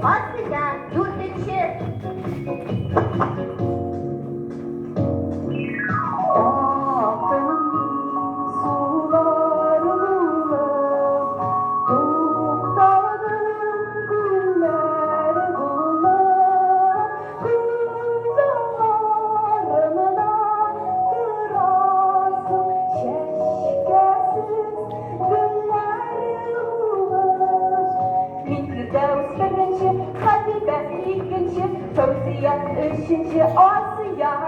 Асия, дүртенче. Актым мин сулар булып, тукталдым күлләр булып, күз алларымда торасың чәчкәсез гөлләр булып. Мин Фирдәүс беренче, Хәбибә икенче, Фәүзия өченче, Асия.